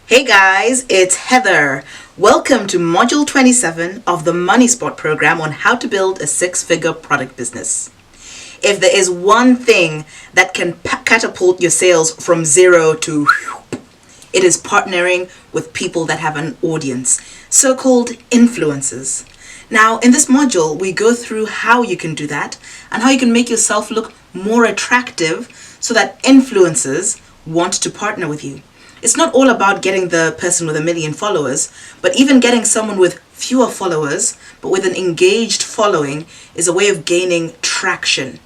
Hey guys, it's Heather. Welcome to Module 27 of the Money Spot program on how to build a six-figure product business. If there is one thing that can catapult your sales from zero to it is partnering with people that have an audience, so-called influencers. Now, in this module, we go through how you can do that and how you can make yourself look more attractive so that influencers want to partner with you. It's not all about getting the person with 1 million followers, but even getting someone with fewer followers, but with an engaged following, is a way of gaining traction.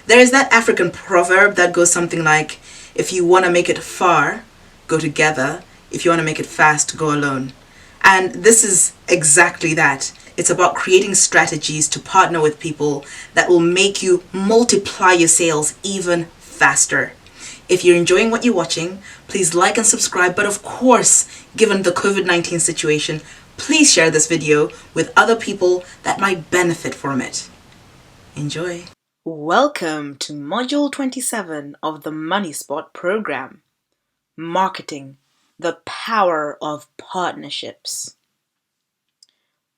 There is that African proverb that goes something like, if you want to make it far, go together. If you want to make it fast, go alone. And this is exactly that. It's about creating strategies to partner with people that will make you multiply your sales even faster. If you're enjoying what you're watching, please like and subscribe. But of course, given the COVID-19 situation, please share this video with other people that might benefit from it. Enjoy. Welcome to Module 27 of the Money Spot program. Marketing, the power of partnerships.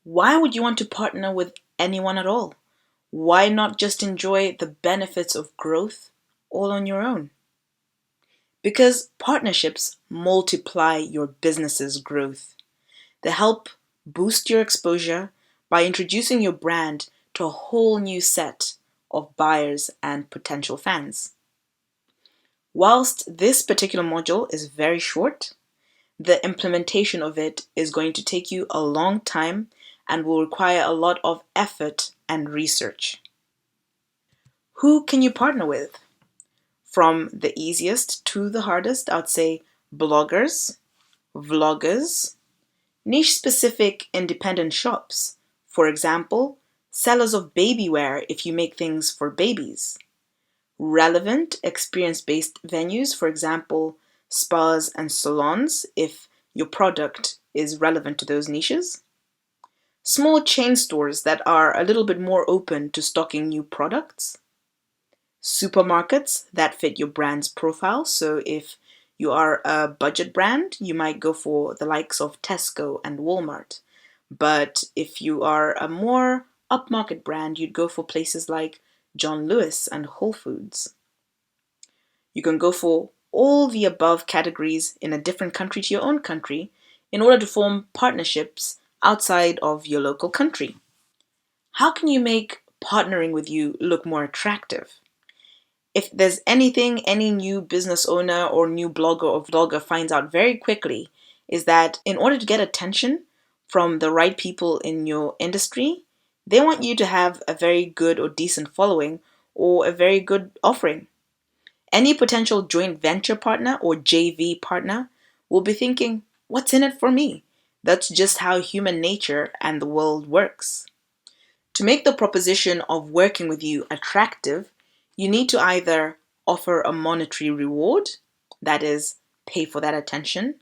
Why would you want to partner with anyone at all? Why not just enjoy the benefits of growth all on your own? Because partnerships multiply your business's growth. They help boost your exposure by introducing your brand to a whole new set of buyers and potential fans. Whilst this particular module is very short, the implementation of it is going to take you a long time and will require a lot of effort and research. Who can you partner with? From the easiest to the hardest, I would say bloggers, vloggers, niche-specific independent shops, for example, sellers of baby wear if you make things for babies, relevant experience-based venues, for example, spas and salons if your product is relevant to those niches, small chain stores that are a little bit more open to stocking new products, supermarkets that fit your brand's profile. So if you are a budget brand, you might go for the likes of Tesco and Walmart. But if you are a more upmarket brand, you'd go for places like John Lewis and Whole Foods. You can go for all the above categories in a different country to your own country in order to form partnerships outside of your local country. How can you make partnering with you look more attractive? If there's anything any new business owner or new blogger or vlogger finds out very quickly, is that in order to get attention from the right people in your industry, they want you to have a very good or decent following or a very good offering. Any potential joint venture partner or JV partner will be thinking, what's in it for me? That's just how human nature and the world works. To make the proposition of working with you attractive, you need to either offer a monetary reward, that is, pay for that attention,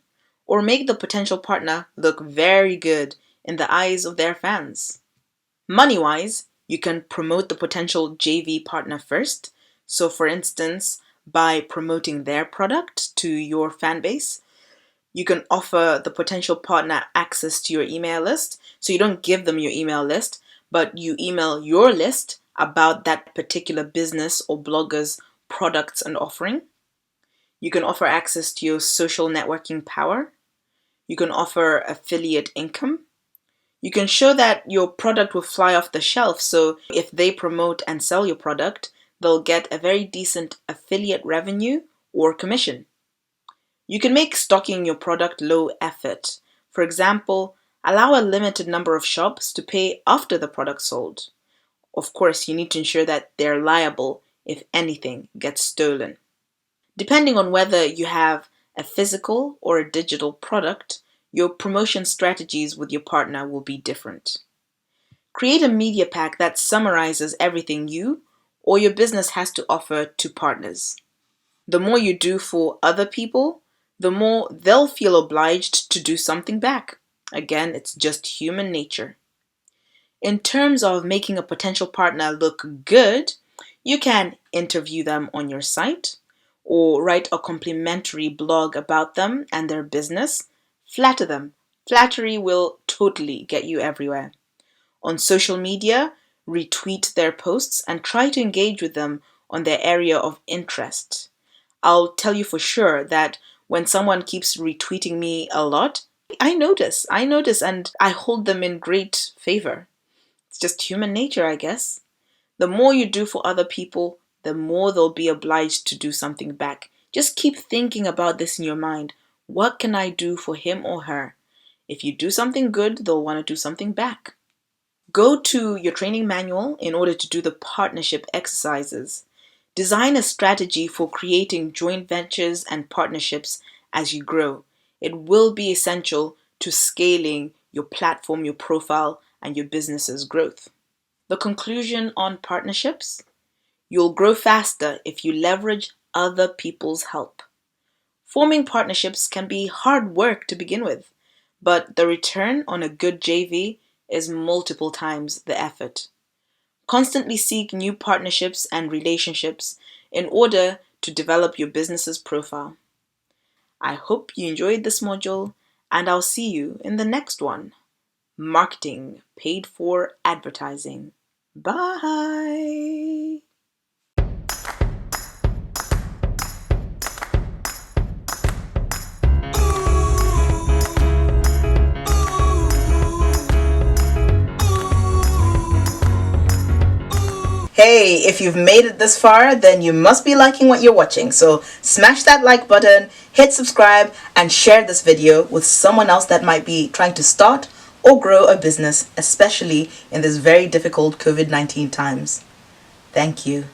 or make the potential partner look very good in the eyes of their fans. Money-wise, you can promote the potential JV partner first. So for instance, by promoting their product to your fan base, you can offer the potential partner access to your email list. So you don't give them your email list, but you email your list about that particular business or blogger's products and offering. You can offer access to your social networking power. You can offer affiliate income. You can show that your product will fly off the shelf. So if they promote and sell your product, they'll get a very decent affiliate revenue or commission. You can make stocking your product low effort. For example, allow a limited number of shops to pay after the product sold. Of course, you need to ensure that they're liable if anything gets stolen. Depending on whether you have a physical or a digital product, your promotion strategies with your partner will be different. Create a media pack that summarizes everything you or your business has to offer to partners. The more you do for other people, the more they'll feel obliged to do something back. Again, it's just human nature. In terms of making a potential partner look good, you can interview them on your site or write a complimentary blog about them and their business Flatter them. Flattery will totally get you everywhere. On social media, retweet their posts and try to engage with them on their area of interest. I'll tell you for sure that when someone keeps retweeting me a lot, I notice, and I hold them in great favor. It's just human nature, I guess. The more you do for other people, the more they'll be obliged to do something back. Just keep thinking about this in your mind. What can I do for him or her? If you do something good, they'll want to do something back. Go to your training manual in order to do the partnership exercises. Design a strategy for creating joint ventures and partnerships as you grow. It will be essential to scaling your platform, your profile, and your business's growth. The conclusion on partnerships: you'll grow faster if you leverage other people's help. Forming partnerships can be hard work to begin with, but the return on a good JV is multiple times the effort. Constantly seek new partnerships and relationships in order to develop your business's profile. I hope you enjoyed this module, and I'll see you in the next one. Marketing paid for advertising. Bye. Hey, if you've made it this far, then you must be liking what you're watching. So smash that like button, hit subscribe, and share this video with someone else that might be trying to start or grow a business, especially in these very difficult COVID-19 times. Thank you.